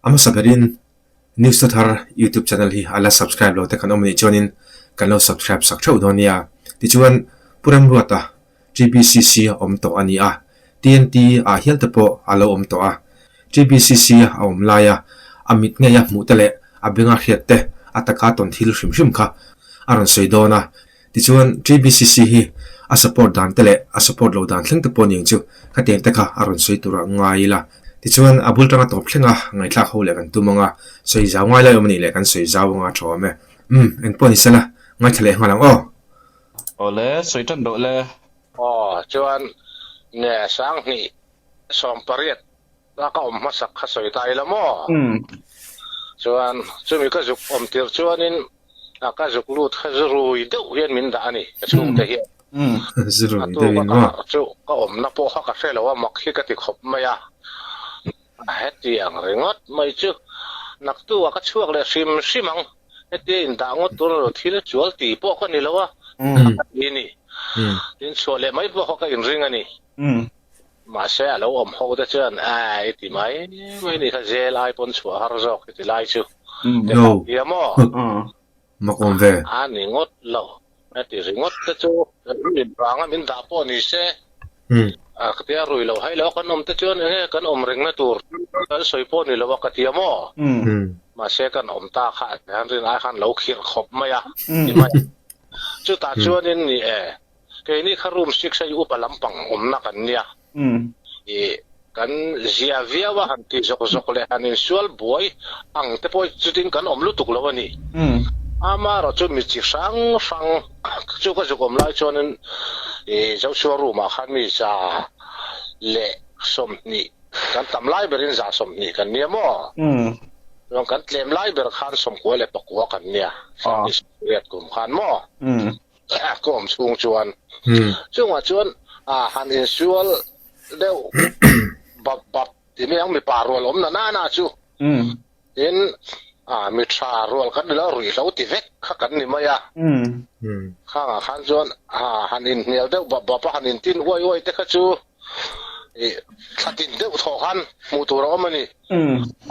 A hmasa berin News Thuthar YouTube channel hi a la subscribe lo te kan awm anih chuanin kan lo subscribe sak theuh dawn nia. Tichuan Pu Remruata TBCC a awm tawh a ni a, TNT ah hial te pawh a lo awm tawh a. TBCC a awm laia a mit ngei a hmuh te leh a benga hriat te a taka tawn thil hrim hrim kha a rawn sawi dawn a. Tichuan TBCC hi a support dan te leh a support lo dan thleng te pawh niang chu khatiang te kha a rawn sawi tur a ngai ila. Tichuan a bul tanga tawp thlenga ngaihthlak ho leh kan tum anga sawi zau ngai lai awm a nih leh kan sawi zau anga tha awm e. Umm engpawh ni sela ngaithla leh nghal ang aw. Awle, sawi tan rawh le. Aw, chuan nge sanghnih 18 a ka awm hmasak kha sawi ta ila maw? Chuan chumi ka zuk awm tir chuanin a ka zuk lut kha zu rui deuh hian min dah a ni, ka chhungte hian. Zu rui A tu deuhin ka maw? harh chu ka awmna pawh kha ka hre lo a, mak hi ka ti khawp mai a. Hetiang ringawt mai chu naktu ah ka chhuak leh hrim hrim ang. Hetia indah ngawt tur lo thil chual ti pawh ka ni lo a, kha ka ti a ni. Tin chhuah leh mai pawh kha ka inring a ni. Mahse a lo awm ho te chuan ai i ti mai mai ni kha zel ai pawn chhuah har zawk i ti lai chu te kha a tia maw? Mak awm ve. A ni ngawt lo. Heti ringawt te chu ruih vanga min dah pawh ni se, ka tia rui lo hai lo kan awm te chuan enge kan awm rengna tur kan sawi pawh ni lo a ka tia maw? Mahse kan awm ta kha an rin ai khan lo khirh khawp mai a ti mai a. Chutah chuanin ni e, keini kha room 6 a i upa lampang awmna kan nia. I kan zia viau a han ti zawk zawk leh han insual buai ang te pawh chutin kan awm lutuk lo a ni. Amaherawh chu mi chi hrang hrang chu ka zuk awm lai chuanin i Joshua room ah khan mi 120 kan tam lai berin 120 kan nia maw? Chuan kan tlem lai ber khan 99 kan nia, 28 kum khan maw? Ka awm chhung chuan chungah chuan han insual deuh bap bap ti mai ang mipa rual awm na nana chu tin mi tha rual kan ni lo ruihhlo ti vek kha kan ni mai a khangah khan chuan han inhnial deuh bap bap a han intin uai uai te kha chu thla tin deuh thaw khan hmuh tur a awm a ni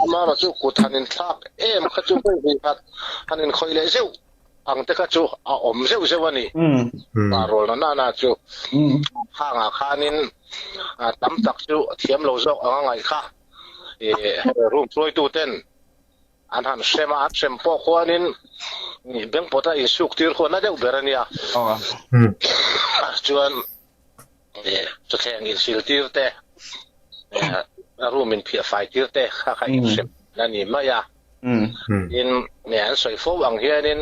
amaherawh chu kut han inthlak em kha chu hei khat han inkhawih leh zeuh ang te kha chu a awm zeuh zeuh a ni. Pa rawl na na chu khangah khanin tam tak chu thiam lo zawk ang a ngaih kha. Room hruaitu ten an han hrem a, an hrem pawh khuanin bengpawt a insuk tir khuan na deuh ber a nia. Chuan chawthleng insil tir te, room inphiah fai tir te kha kha inhrem a ni mai a. Tin, nge an sawi fo ang hianin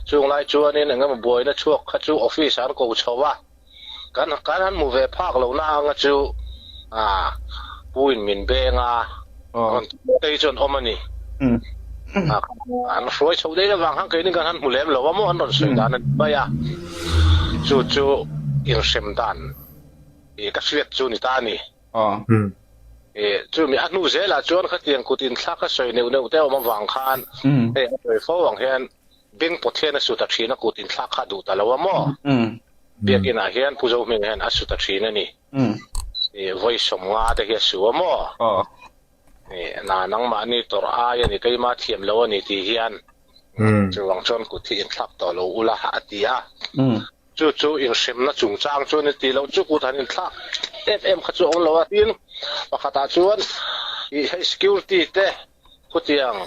chung lai chuanin eng emaw buaina chhuak kha chu office ah an ko chho a, kan kan han hmu ve phak lo na anga chu pu in min beng a, rawn ti te hi chuan awm a ni. An hruai chho daih avang khan keini kan han hmu lem lo a maw an rawn sawi dan a ni mai a, chu chu inhrem dan ka hriat chu ni ta a ni. Chumi a hnu zelah chuan khatiang kut inthlak a sawi neuh neuh te awm avang khan hei a sawi fo ang hian Bing pawt hian a su ta thin a kut inthlak kha a duh ta lo a maw? Biakinah hian Pu Zohming hian a su ta thin a ni. Vawi 50 te hi a su a maw? Na nangmahni tawrh ai a ni, keima thiam lo a ni tih hian chuvang chuan kut hi inthlak tawh lo ula a ti a. Chu chu inhremna chungchang chu a ni tih loh chu kut han inthlak em em kha chu a awm lo a. Tin, pakhatah chuan ih hei security te khutiang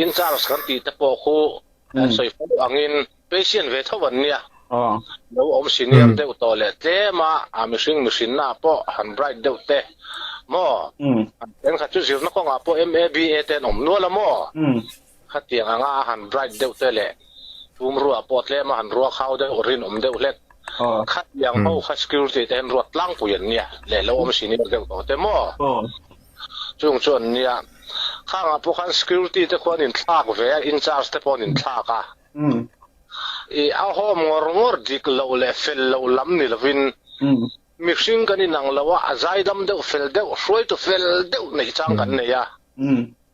in charge kan tih te pawh khu an sawi fo angin patient ve tho an nia. Lo awm senior deuh tawh leh tlem a, a mihring mihrinna ah pawh han bright deuh te maw? Thenkhat chu zirna kawngah pawh MA, BA te an awm nual a maw? Khatiang anga a han bright deuh te leh tum ruah pawh tlem a han ruak hau deuh rinawm deuh hlek. Khatiang ho kha security te hian ruat tlangpui an nia leh lo awm senior deuh tawh te maw? Chung chu an nia. Khangah pawh khan security te khuan inthlak ve a, in charge te pawh an inthlak a. I a home ngawr ngawr dik loh leh fel loh lam ni lovin mihring kan inang lo a, a zaidam deuh fel deuh hruaitu fel deuh neih chang kan nei a.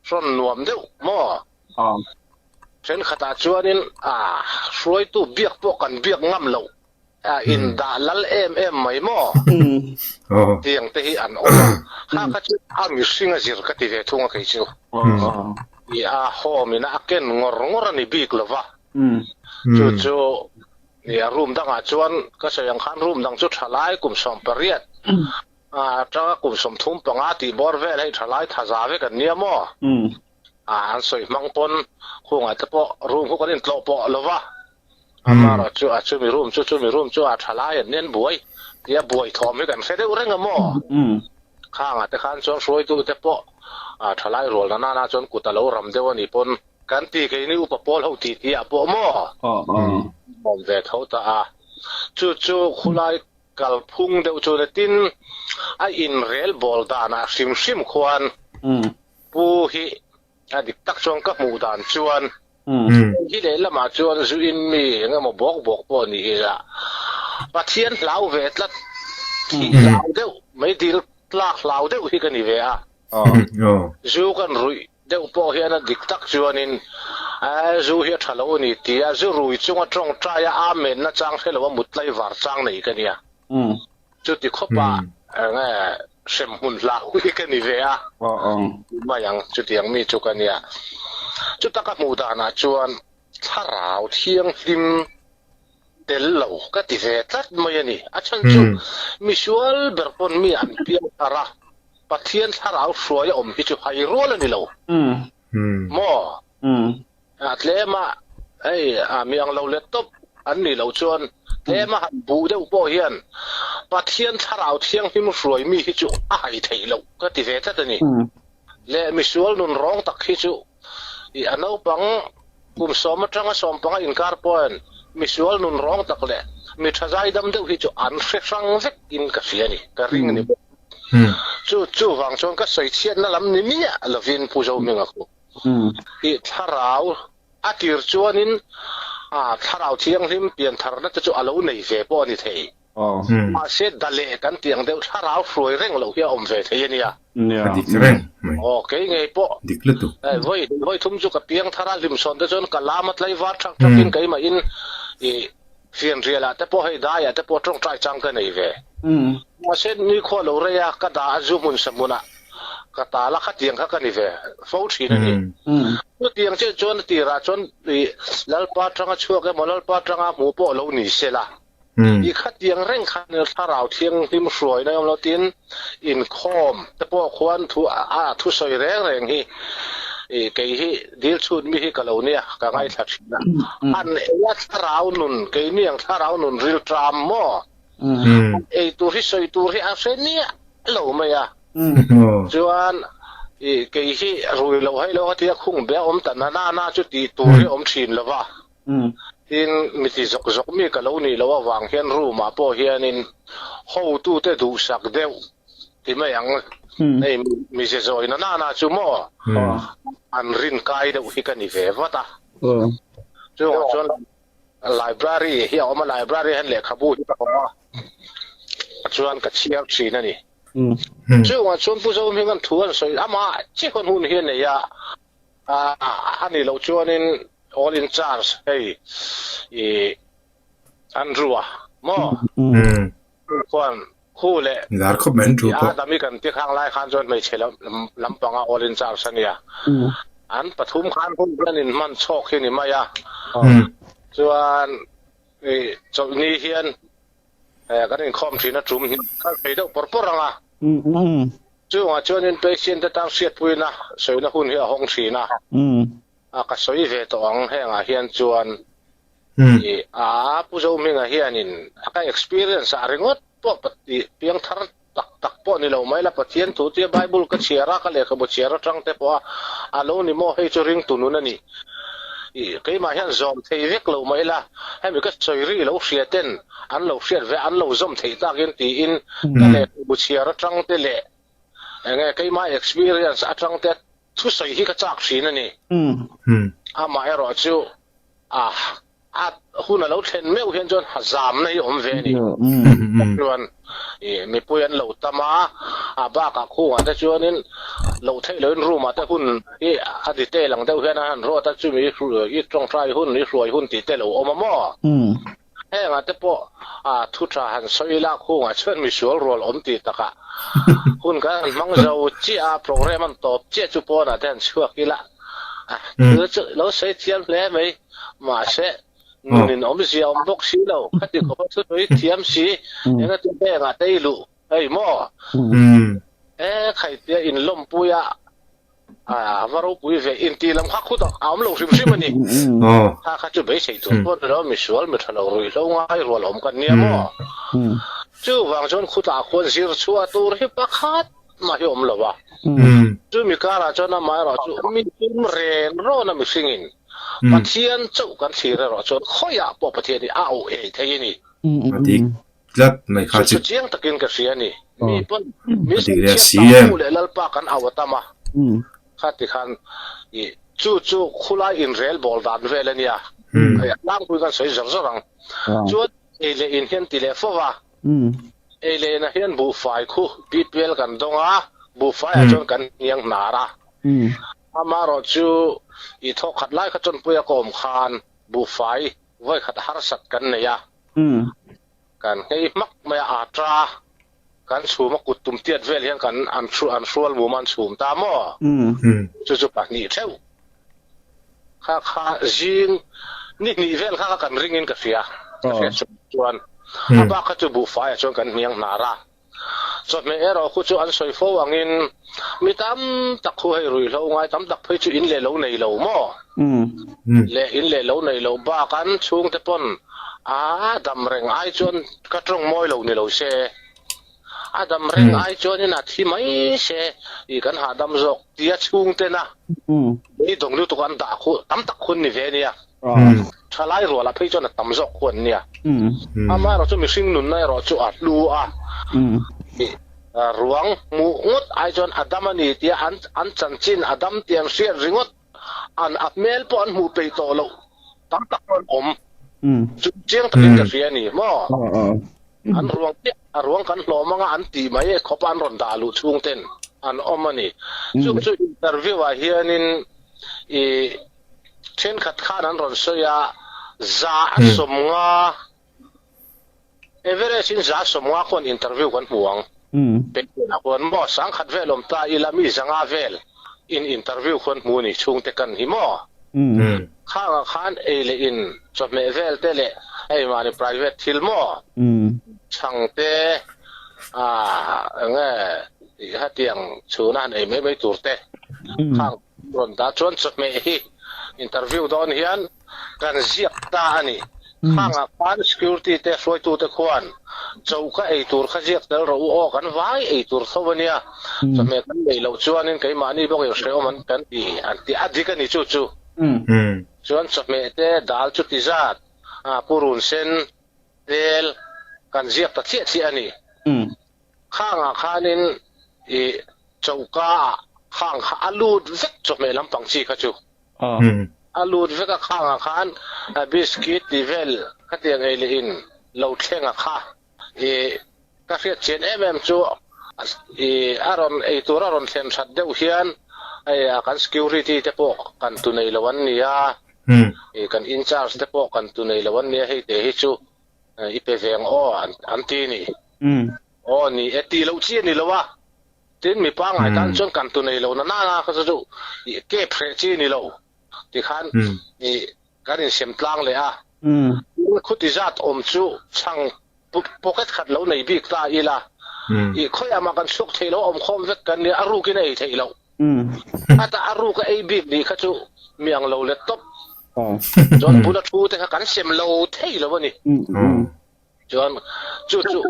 Hrawn nuam deuh maw? Thenkhatah chuanin a hruaitu biak pawh kan biak ngam loh. indah lal em em mai maw? Tiang te hi an awm a, kha kha chu a mihring a zir ka ti ve thung a kei chu. I a home in a ken ngawr ngawr a ni bik lo va, chu chu i a room dangah chuan ka sawi ang khan room dang chu thalai kum 18 atanga kum 35 tih bawr vel hei thalai thaza vek an nia maw? An sawi hmang pawn khungah te pawh room khu kan intlawh pawh lo va, Amara chu a chumi room chu chumi room chu a tha lai an nen buai tia buai thawm hi kan hre deuh reng a maw? Khangah te khan chuan hruaitu te pawh a tha lai rual na nana chuan kut a lo ram deuh a nih pawn kan ti keini upa pawl ho ti ti ah pawh maw? Awm ve tho ta a, chu chu khulai kalphung deuh chu ni tin a inrel bawl danah hrim hrim khuan Pu hi a dik tak chuan ka hmuh dan chuan hi lehlamah chuan zu in mi eng emaw bawk bawk pawh ni ila Pathian hlau ve tlat thih hlau deuh mai dil tlak hlau deuh hi ka ni ve a. Zu kan ruih deuh pawh hian a dik tak chuanin zu hi a tha lo a ni tia zu rui chunga tawngtaia amen na chang hre lo a mut tlaivar chang nei ka nia. Chuti khawpa enge hremhmun hlau hi ka ni ve a, mai ang chutiang mi chu ka nia. Chuta ka hmuh danah chuan thlarau thianghlim tel lo ka ti ve tlat mai a ni. A chhan chu misual ber pawn mi an piang thar a, Pathian thlarau hruai a awm hi chu hai rual a ni lo maw? A tlema hei a mi ang lo let tawp an nih loh chuan tlema han buh deuh pawh hian Pathian thlarau thianghlim hruai mi hi chu a hai theih loh ka ti ve tlat a ni. Leh misual nun rawng tak hi chu i a naupang kum sawm atanga sawmpanga inkar pawhin misual nun rawng tak leh mi tha zaidam deuh hi chu an hre hrang vek in ka hria a ni, ka ring a ni bawk. Chu chuvang chuan ka sawi chhiatna lam ni miah lovin Pu Zohminga khu. I thlarau a tir chuanin a thlarau thianghlim piantharna te chu a lo nei ve pawh a ni thei. Mahse da leh kan tih ang deuh thlarau hruai reng loh hi a awm ve thei a nia. A dik reng mai. Aw kei ngei pawh. Dik lutuk. Vawi vawi thum chu ka piangthar a hlimsawn te chuan ka lam a tlaivar thak thakin keimahin i fianrial ah te pawh hei dai ah te pawh tawngtai chang ka nei ve. Mahse nikhua lo rei a ka dah a zu hmun sa hmunah ka tal a khatiang kha ka ni ve fo thin a ni. Chutiang chiah chuan a tirah chuan i Lalpa tanga chhuak emaw Lalpa tanga hmuh pawh lo ni se la, i khatiang reng khan thlarau thianghlim hruaina awm lo tin inkhawm te pawh khuan thu a thusawi reng reng hi i kei hi dil chhut mi hi ka lo nia ka ngaithla thin a. An ei a thlarau nun keini ang thlarau nun rilṭam maw? Ei tur hi sawi tur hi a hre miah lo mai a. Chuan i kei hi rui lo hei lo khatia khung be a awm ta na na na chu tih tur hi awm thin lo va. Tin mi ti zawk zawk mi ka lo nih loh avang hian room ah pawh hianin hotute duhsak deuh ti mai ang hei mi ze zawi na na na chu maw an rin kai deuh hi ka ni ve vat a. Chungah chuan Library hi a awm a, library hian lehkhabu hi ka awm a, chuan ka chhiar thin a ni. Chungah chuan Pu Zohminga'n thu an sawi amah chiah hun hi a nei a, a nih loh chuanin all in charge hei i Andrew a maw? Khuan khu leh Lar khawp mai Andrew pawh. Adam i kan ti khang lai khan chuan hmeichhe lampanga all in charge a nia. An pathum khan hun hian in hman chhawk hi ni mai a. Chuan i chawlhni hian kan inkhawm thin a tum hi kal phei deuh pawr pawr ang a. Chungah chuanin patient te tan hriatpuina sawina hun hi a hawng thin a. Ka sawi ve tawh ang hengah hian chuan I a Pu Zohminga hianin a ka experience ah ringawt pawh i piangthar tak tak pawh ni lo mai la, Pathian thu tia Bible ka chhiar a, ka lehkhabu chhiar atang te pawh a a lo ni maw hei chu ringtu nun a ni. I keimah hian zawm thei vek lo mai la, hemi ka sawi ri lo hria ten an lo hriat ve an lo zawm theih takin tiin ka lehkhabu chhiar atang te leh enge keimah experience atang te thusawi hi ka chak thin a ni. Amaherawh chu a a hun a lo thlen meuh hian chuan ha zamna hi a awm ve a ni. Chuan i mipui an lo tam a, a bakah khungah te chuanin loh theih lohin room ah te hun hi a detail ang deuh hian a han ruat a, chumi i tawngtai hun, i hruai hun tih te lo awm a maw? Hengah te pawh thu tha han sawi ila khungah chuan misual rual awm tih takah hun kan han hmang zo chiah a, programme an tawp chiah chu pawnah te han chhuak ila thil chu lo sawi thiam hle mai. Mahse, nunin awmzia awm bawk si lo, khati khawpa thu sawi thiam si engati hengah te i luh hei maw? E khaitia inlawmpui a A va ropui ve, intih lam kha khut a awm lo hrim hrim a ni. Kha kha chu beisei tur pawh ni lo, misual, mi tha lo, ruihhlo ngai rual awm kan nia maw? Chuvang chuan khutah khuan zir chhuah tur hi pakhat mah hi awm lo a. Chumi karah chuan amaherawh chu mi tum ren rawn a mihringin Pathian chauh kan thlir erawh chuan khawiah pawh Pathian hi a auh ei thei a ni. Tlat mai kha chu. Chu chiang takin ka hria a ni. Mi pawn mi sawichhiat tak hmu leh Lalpa kan au a tam a. Kha ti khan i chu chu khulai inrel bawl dan vel a nia. Hei a tlangpui kan sawi zawr zawr ang. Chuan ei leh in hian ti leh fo va. Ei leh inah hian buhfai khu BPL kan dawng a, buhfai ah chuan kan hniang hnar a. Amaherawh chu i thawk khat lai kha chawnpui a ka awm khan buhfai vawikhat harsat kan nei a. Kan nghei hmak mai a, ata kan chhum a kut tum tiat vel hian kan an an hrual mum a an chhum ta maw? Chu chu pahnih theuh kha kha zing ni hnih vel kha kha kan ring in ka hria, ka hriat chuan a bak kha chu buhfai ah chuan kan hniang hnar a. Chawhmeh erawh khu chu an sawi fo angin mi tam tak khu hei ruihhlo ngai tam tak phei chu in leh lo nei lo maw? Leh in leh lo nei lo bak an chhungte pawn a dam reng ai chuan ka tawng mawi lo ni lo se, a dam reng ai chuanin a thi mai se tih kan hahdam zawk tia chhungtena beidawng lutuk an dah khu tam tak hun ni ve nia. Thalai rualah phei chuan a tam zawk khu an nia. Amaherawh chu mihring nunna erawh chu a hlu a, ruang hmuh ngawt ai chuan a dam a ni tia an chanchin a dam tih an hriat ringawt, an a hmel pawh an hmuh peih tawh loh tam tak pawh an awm. Chu chiang takin ka hria a ni maw? An ruang chiah a ruang kan hlawm anga an tih mai e khawpa an rawn dah luh chhung ten an awm a ni. Chung chu interview ah hianin i Thenkhat khan an rawn sawi a, 150, average in 150 khuan interview kan hmu ang. Pekah khuan maw 10,000 vel awm ta ila mi 500 vel in interview khuan hmu ni chhungte kan hi maw? Khangah khan ei leh in chawhmeh vel te leh hei mahni private thil maw? Chhang te enge hetiang chhuna han ei mai mai tur te khang Rawn dah chuan chawhmeh hi interview dawn hian kan ziak ta a ni. Khangah khan security te hruaitute khuan choka ei tur kha ziak tel rawh u aw kan vai ei tur tho a nia. Chawhmeh kan neih loh chuanin keimahni bawkin hrehawm an kan ti an ti a dik a ni chu chu. Chuan chawhmeh te dal chu ti zat purun sen tel kan ziak ta thliah thliah a ni. Khangah khanin i choka ah khang kha a lut vek chawhmeh lampang chi kha chu a lut vek a, khangah khan biscuit tih vel khatiang ei leh in lo thleng a kha i ka hriat chian em em chu i a rawn ei tur a rawn thlen that deuh hian hei kan security te pawh kan tu nei lo an nia i kan incharge te pawh kan tu nei lo an nia hei te hi chu i pe ve ang aw an ti a ni. Aw ni e tih loh chi a ni lo a, tin mi pangngai tan chuan kan tu nei lo na nana kha chu i kep hreh chi a ni lo tikhan i kan insem tlang leh a, tin khuti zat awm chu chhang pocket khat lo nei bik ta ila i khawiah mah kan chhuak thei lo a awm khawm vek kan nia a rukin a ei theih loh. Ata a ruk a ei bik nih kha chu mi ang lo let tawp. Chuan bula thu te kha kan sem lo thei lo a ni. Chuan chu chu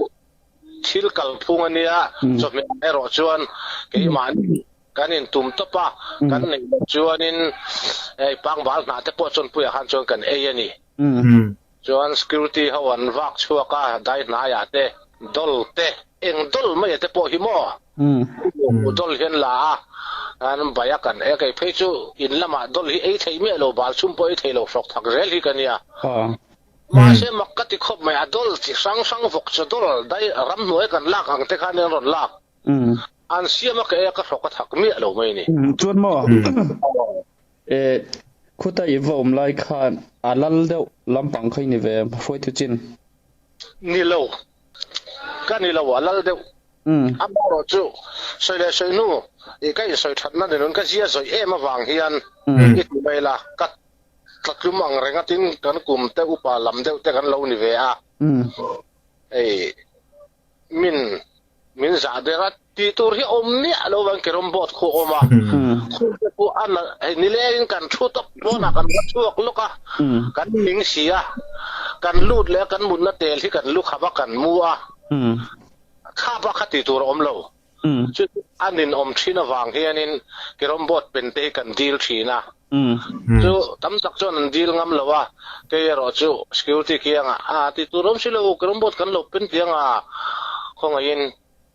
thil kalphung a nia, chawhmeh erawh chuan keimahni kan intum tawp a, kan neih loh chuanin hei pangbal hnah te pawh chawnpuiah khan chuan kan ei a ni. Chuan security ho an vak chhuak a, dai hnaiah te, doll te, eng doll mai te pawh hi maw? Doll hian la a, an bai a kan e, kei phei chu in lamah doll hi ei thei miah lo, bal chhum pawh ei thei lo, hrawk thak zel hi ka nia. Mahse mak ka ti khawp mai, a doll chi hrang hrang vawk chaw doll dai ramhnuai kan lak ang te khan an rawn lak. An siam a ka ei a, ka hrawk a thak miah lo mai ni. Chuan maw? Khuta i va awm lai khan a lal deuh lampang kha i ni ve em? Hruaitu chin. Ni lo. Ka ni lo, a lal deuh. Amaherawh chu sawi leh sawi hnu i ka insawi thatna ni nun ka zia zawih em avang hian i ti mai la, ka tlatlum ang reng a tin kan kum te upa lam deuh te kan lo ni ve a. Hei min min zah ber a tih tur hi awm miah lo vang carrom board khu a awm a, khu te pawh a nalh hei nilengin kan thu tawp pawnah kan va chhuak lawk a, kan ning si a, kan lut leh a kan mutna tel hi kan lu khap a kan mu a, khapa kha tih tur a awm lo. Chu chu a ninawm thin avang hianin carrom board pen te hi kan dil thin a. Chu tam tak chuan an dil ngam lo a, kei erawh chu security kiangah a ti tur awm si lo, carrom board kan lo pen piang a, khawngaihin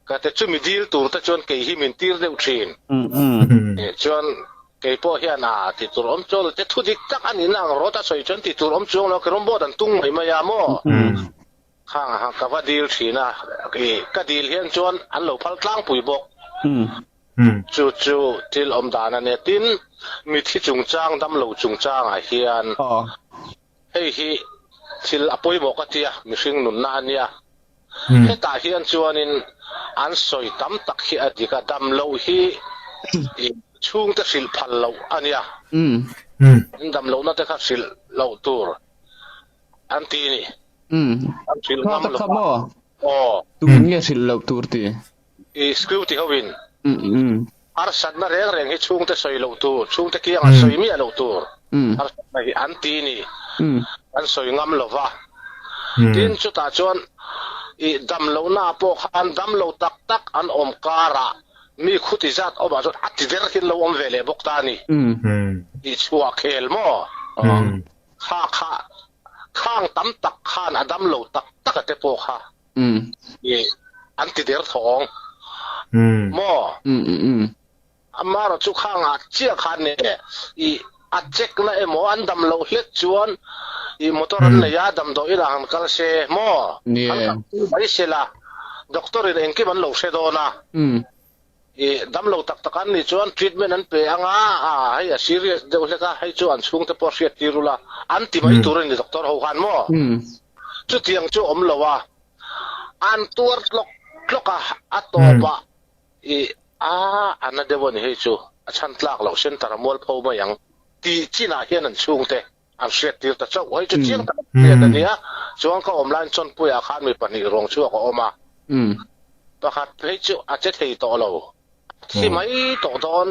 ka te chumi dil tur te chuan kei hi min tir deuh thin. Chuan kei pawh hian a ti tur awm chuang lo te thu dik tak a nihna ang rawt a sawi chuan ti tur awm chuang lo, carrom board an tung mai mai a maw? Khang a ka va dil thin a, ka dil hian chuan an lo phal tlangpui bawk. Chu chu thil awm dan a nia. Tin, mithi chungchang, damlo chungchangah hian hei hi thil a pawimawh ka tia, mihring nunna a nia. Hetah hian chuanin an sawi tam tak hi a dik a, damloh hi chhungte hrilh phal loh a nia. Damlohna te kha hrilh loh tur. An ti ni. An hrilh ngam lo a. Aw. Tumin nge hrilh loh tur ti? I security ho in. Harsatna reng reng hi chhungte sawi loh tur, chhungte kiangah sawi miah loh tur. Harsatna hi an ti ni. An sawi ngam lo va. Tin chutah chuan i dam lohna pawh khan dam lo tak tak an awm karah mi khuti zat awmah chuan a ti der hian lo awm ve leh bawk ta a ni. I chhuah khel maw? Kha kha khang tam tak khan a dam lo tak tak a te pawh kha i an ti der thawng maw? Amaherawh chu khang ah chiah khan nge i a check na emaw an dam loh hlek chuan i motor an nei a damdawi inah han kal se maw? An kal pui mai se la doctor in engkim an lo hre dawn a. I damlo tak tak an nih chuan treatment an pe anga, a hei a serious deuh hlek a, hei chu an chhungte pawh hriat tir ula an ti mai tur a ni doctor ho khan maw? Chutiang chu awm lo a, an tuar tlawk tlawk a, a tawpah i a a na deuh a ni hei chu, a chhan tlak loh center a mualpho mai ang tih chinah hian an chhungte an hriat tir ta chauh. Hei chu chiang tak hriat a nia, chuan ka awm laiin Chawnpuiah khan mi pahnih ruang chhuak a awm a, pakhat phei chu a che thei tawh lo, a thi mai tawh dawn,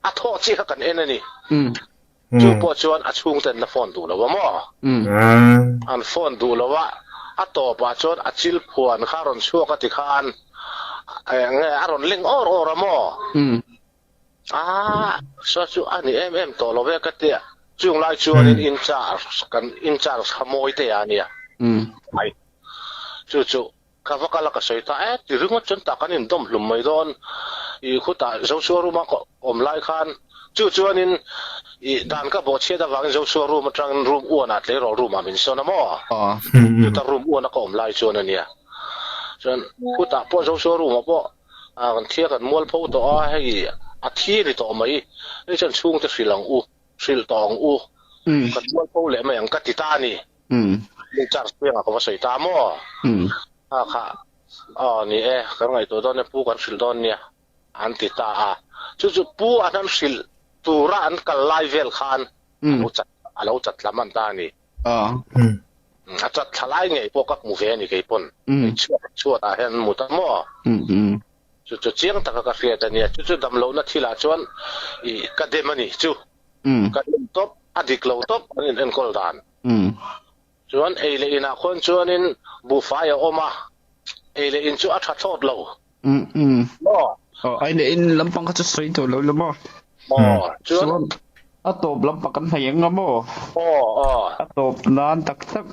a thawh chiah kha kan en a ni. Chu pawh chuan a chhungte an la phone duh lo a maw? An phone duh lo a, a tawpah chuan a chil phuan kha a rawn chhuak a ti khan eng nge a rawn leng awr awr a maw? A, saw chu a ni em em tawh lo ve ka tia. Chung lai chuanin in charge kan in charge kha mawi te a nia. Ai. Chu chu ka va kal a ka sawi ta e ti ringawt chuan tah kan indawm hlum mai dawn. I khutah Joshua room a ka awm lai khan chu chuanin i dan ka bawhchhiat avangin Joshua room atangin room uanah tleirawl room ah min sawn a maw. Chuta room uana ka awm lai chuan a nia. Chuan khutah pawh Joshua room ah pawh A kan thia kan mual pho tawh a, hei a thi a ni tawh mai, hei chuan chhungte hrilh ang u, hrilh tawh ang u, kan mual pho leh mai ang ka ti ta a ni. Hei charge piangah ka va sawi ta maw? A kha, aw ni e, kan ngaihtuah dawn e, pu kan hrilh dawn nia, an ti ta a. Chu chu pu an han hrilh tura an kal lai vel khan a lo chat, a lo chat thla hman ta a ni. A chat thla lai ngei pawh ka hmu ve a ni kei pawn. Chhuat chhuatah hian an mut a maw? Chu chu chiang taka ka hriat a nia. Chu chu damlohna thilah chuan i ka dem a ni chu. Ka dem tawp, a dik lo tawp an in enkawl dan. Chuan ei leh inah khuan chuanin buhfai a awm a, ei leh in chu a tha thlawt lo. Maw? Aw, ei leh in lampang kha chu sawi tawh lo la maw? Aw, chuan. A tawp lampang kan hnaih ang a maw? Aw, aw. A tawp nan tak tak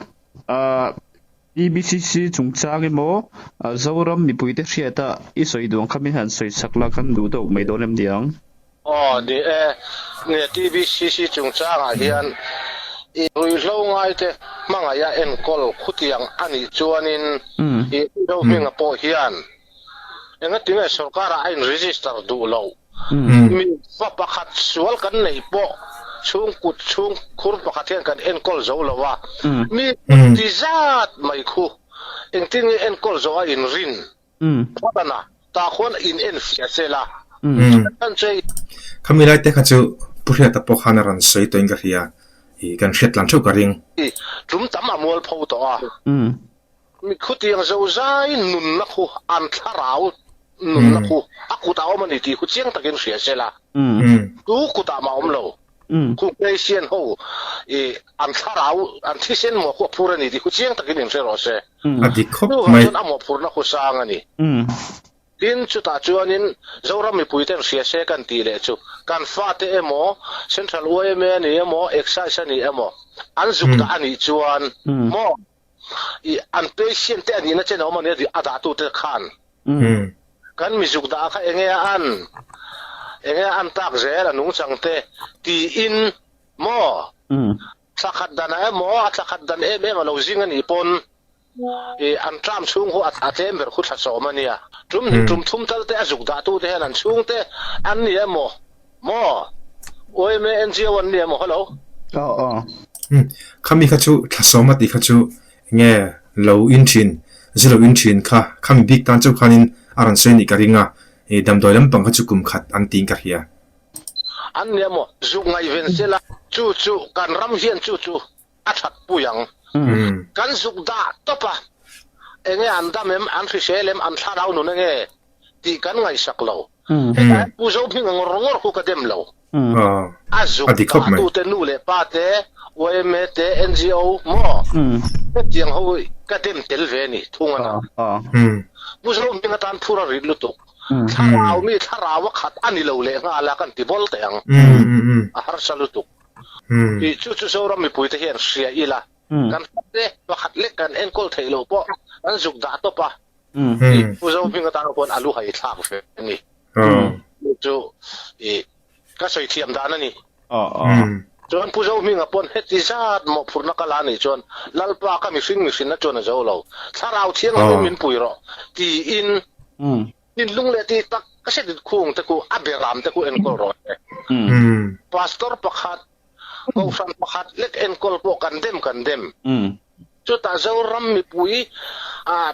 TBCC chungchang emaw Zoram mipuite hriata i sawi duh ang kha min han sawi chak la kan duh deuh mai dawn em niang? Aw, ni e. Nge TBCC chungchangah hian i ruihhlo ngaite hmangaih a enkawl khutiang a nih chuanin i ruihhlo hminga pawh hian engatinge sorkarah a in register duh loh? Mi fa pakhat sual kan neih pawh Chhung kut chhung khur pakhat hian kan enkawl zo lo a, mi ti zat mai khu engtin nge enkawl zawh a inrin phawt a na, tah khuan in enfiah sela chuan chu hei. Khami lai te kha chu Pu Hriata pawh khan a rawn sawi tawhin ka hria, ih kan hriat tlan theuh ka ring. Tum tam a mual pho tawh a. Mi khutiang zozai nunna khu an thlarau nunna khu a kutah a awm a ni tih khu chiang takin hria se la, tu kutah mah a awm lo. Khu Christian ho i an thlarau an thisen maw khu a phur a ni tih khu chiang takin inhre rawh se. A dik khawp mai. Chuvang chuan a mawhphurhna khu sang a ni. Tin, chutah chuanin Zoram mipuiten hria se kan tih leh chu kan fate emaw, Central yma a ni emaw, Excise a ni emaw, an zuk dah a nih chuan maw, I an patient te a nihna chen a awm a nia a dahtute khan kan mizuk dah kha enge a an enge a an tak zel a nungchang te tiin maw thla khat dan ah emaw a thla khat dan em em a lo zing a nih pawn i an tram chhung khu a tlem ber khu thla sawm a nia tum hnih tum thum tal te a zuk dahtute hian an chhungte an ni emaw Maw? Yma NGO an ni emaw? Hello? Aw aw. Umm, khami kha chu thlasawm a tih kha chu enge lo in thin, zu lo in thin kha, khami bik tan chauh khanin a rawn sawi nih ka ring a, ih damdawi lampang kha chu kum khat an tiin ka hria. An ni emaw? Zuk ngaihven sela, chu chu kan ram hian chu chu a that pui ang. Kan zuk dah tawp a, enge an dam em, an hrisel em, an thlarau nun enge tih kan ngaihsak lo. Hetah hian Pu Zohminga ngawr ngawr khu ka dem lo. A zuk dahtute nu leh pa te, yma te, NGO maw hetiang ho ka dem tel ve a ni thung a na. Pu Zohminga tan phur a rit lutuk. Thlarau mi thlarau a khat a ni lo leh nghal a kan ti bawl teh ang. A harsa lutuk. Tih chu chu Zoram mipuite hian hria ila kan fate pakhat lek kan enkawl theih loh pawh kan zuk dah tawp a. Tih Pu Zohminga tan pawh a lu hai thlak ve a ni. Chu chu ih ka sawi thiam dan a ni. Chuan Pu Zohminga pawn heti zat mawhphurhna ka la anih chuan Lalpa ka mihring mihrinna chuan a zo lo. Thlarau thianghlim min pui rawh tiin thinlung leh tih tak ka hre dit khung te khu a beram te khu enkawl rawh se. Pastor pakhat Kohhran pakhat lek enkawl pawh kan dem kan dem. Chutah Zoram mipui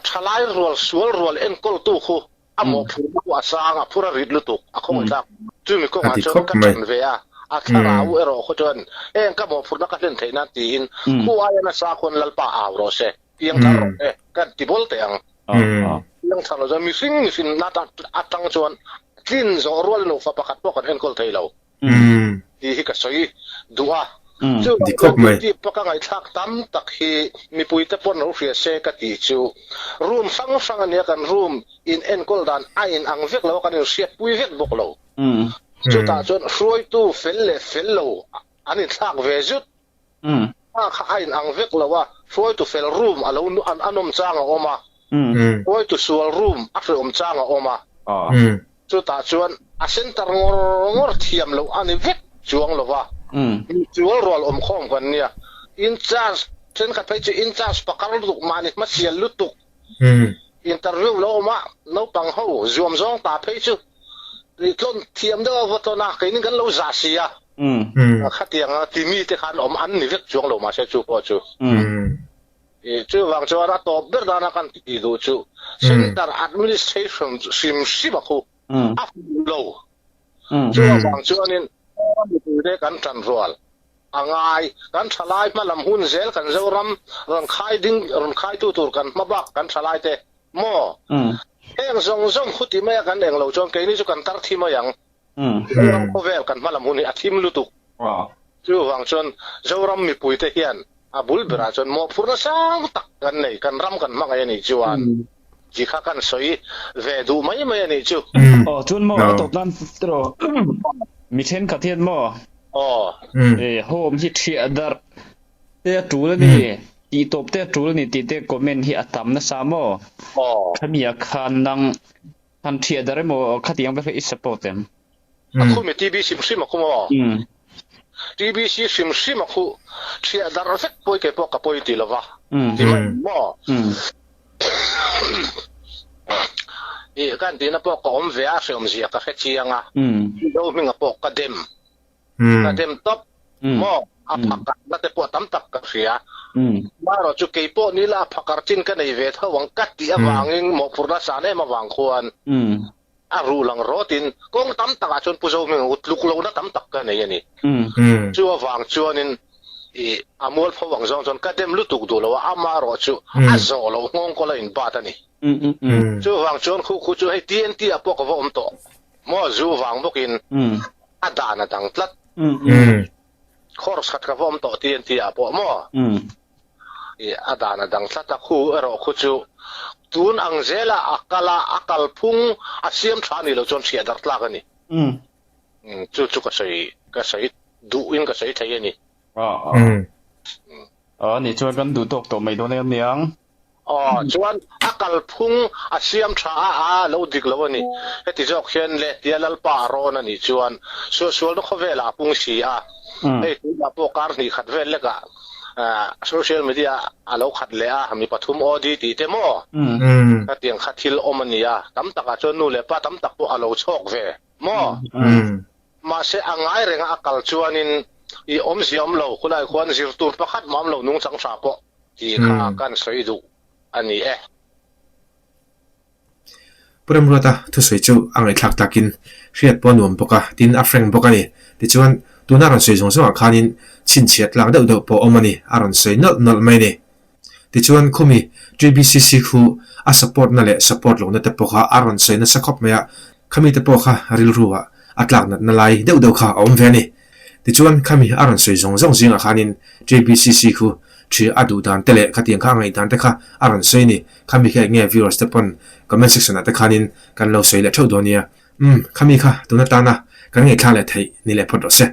thalai rual sual rual enkawltu khu a mawhphurhna khu a sang a, phur a rit lutuk, a khawngaih tlak. Chumi kawngah chuan ka ṭan ve a, a thlarau erawh khu chuan heng ka mawhphurhna ka hlen theih nan tiin khu aia nasa khuan Lalpa au rawh se, piangthar rawh se kan ti bawl teh ang. Piangthar lo chuan mihring mihrinna atang chuan tlin zawh rual nufa pakhat pawh kan enkawl thei lo. Tih hi ka sawi duh a. Dik khawp mai. Chuvang chuan ka ngaihthlak tam tak hi mipuite pawn lo hria se ka tih chu room hrang hrang a nia kan room in enkawl dan a in ang vek lo a kan in hriatpui vek bawk lo. Chutah chuan hruaitu fel leh fel lo an inthlak ve zut. A kha a in ang vek lo a, hruaitu fel room a lo an awm chang a awm a, hruaitu sual room a hreawm chang a awm a, chutah chuan a center ngawr ngawr thiam loh a ni vek chuang lo va, misual rual awm khawm kan nia, in charge thenkhat phei chu in charge pakar lutuk mahni hmasial lutuk Interview lo awm a, naupang ho zuam zawng ta phei chu tlawn thiam deuh a va tlawn a, keini kan lo zah si a, khatiang a ti mite khan awm an ni vek chuang lo mahse chu pawh chu. Chuvang chuan a tawp ber dana kan tih duh chu Centre Administration hrim hrim a khu a fuh lo. Chuvang chuanin mipuite kan tan rual. A ngai. Kan thalai hma lam hun zel kan Zoram rawn khai ding rawn khaitu tur kan hma bak kan thalai te maw? Heng zawng zawng khu ti maia kan eng lo chuan keini chu kan tar thi mai ang. Zoram khawvel kan hma lam hun hi a thim lutuk. Chuvang chuan Zoram mipui te hian a bul berah chuan mawhphurhna sang tak kan nei, kan ram kan hmangaih a nih chuan chi kha kan sawi ve duh mai mai a nih chu. Aw chuan maw a tawp nan tiraw mi thenkhat hian maw Aw. E home hi thiah darh te a tul a ni tih tawp te a tul a ni tih te comment hi a tam nasa maw Aw. Khami ah khan nang han thiah darh emaw khatiang vek hi i support em? A khu mi TBC hrim hrim a khu maw? TBC hrim hrim a khu thiah darh vek pawi kei pawh ka pawi ti lova ti mai maw? Ih ka tihna pawh ka awm ve a hreawm zia ka hre chiang a, Mizo hminga pawh ka dem, ka dem tawp. Maw? A phakar na te pawh tam tak ka hria. Amaherawh chu kei pawh ni la a phakar chin ka nei ve tho ang ka tih avangin mawhphurhna san em avang khuan a ruh lang rawtin kawng tam takah chuan Pu Zohming u tluk lohna tam tak ka nei a ni. Chu avang chuanin i a mualpho ang zawng chuan ka dem lutuk duh lo a, amaherawh chu a zawh loh nghawng kawl a inbat a ni. Chuvang chuan khu khu chu hei TNT ah pawh ka va awm tawh maw zu vang bawkin a dan a dang tlat. Course khat ka va awm tawh TNT ah pawh maw i a dan a dang tlat a, khu erawh khu chu tun ang zela a kal a, a kalphung a siam tha a nih loh chuan hriah darh tlak a ni. Chu chu ka sawi ka sawi duhin ka sawi thei a ni. A nih chuan kan duh tawk tawh mai dawn em niang. Aw, chuan a kalphung a siam tha a, a lo dik lo a ni. Heti zawk hian le tia Lalpa a rawn a nih chuan suahsualna khawvelah a pung si a. Hei tunah pawh kar hnih khat vel lekah social media a lo khat leh a, mi pathum OD tih te maw? Hetiang kha thil awm a ni a, tam takah chuan nu leh pa tam tak pawh a lo chhawk ve maw? Mahse a ngai renga a kal chuanin i awmzia awm lo, khulai khuan zir tur pakhat mah awm lo nungchang tha pawh tih kha kan sawi duh a ni e. Pu Remruata thusawi chu a ngaihthlak takin hriat pawh a nuam bawk a, tin a frank bawk a ni. Tichuan, tuna a rawn sawi zawng zawngah khanin chhinchhiat tlak deuh deuh pawh a awm a ni, a rawn sawi nawlh nawlh mai a ni. Tichuan, khumi TBCC khu a support na leh support lohna te pawh kha a rawn sawi nasa khawp mai a, khami te pawh kha rilru ah a tlak natna lai deuh deuh kha a awm ve a ni. Tichuan, khami a rawn sawi zawng zawng zingah khanin TBCC khu thi a duh dan te leh khatiang kha a ngaih dan te kha a rawn sawi a ni. Khami kha eng nge viewers te pawn comment section ah te khanin kan lo sawi leh theuh dawn nia. Umm, khami kha tun atana kan ngaihthlak leh theih ni leh phawt rawh se.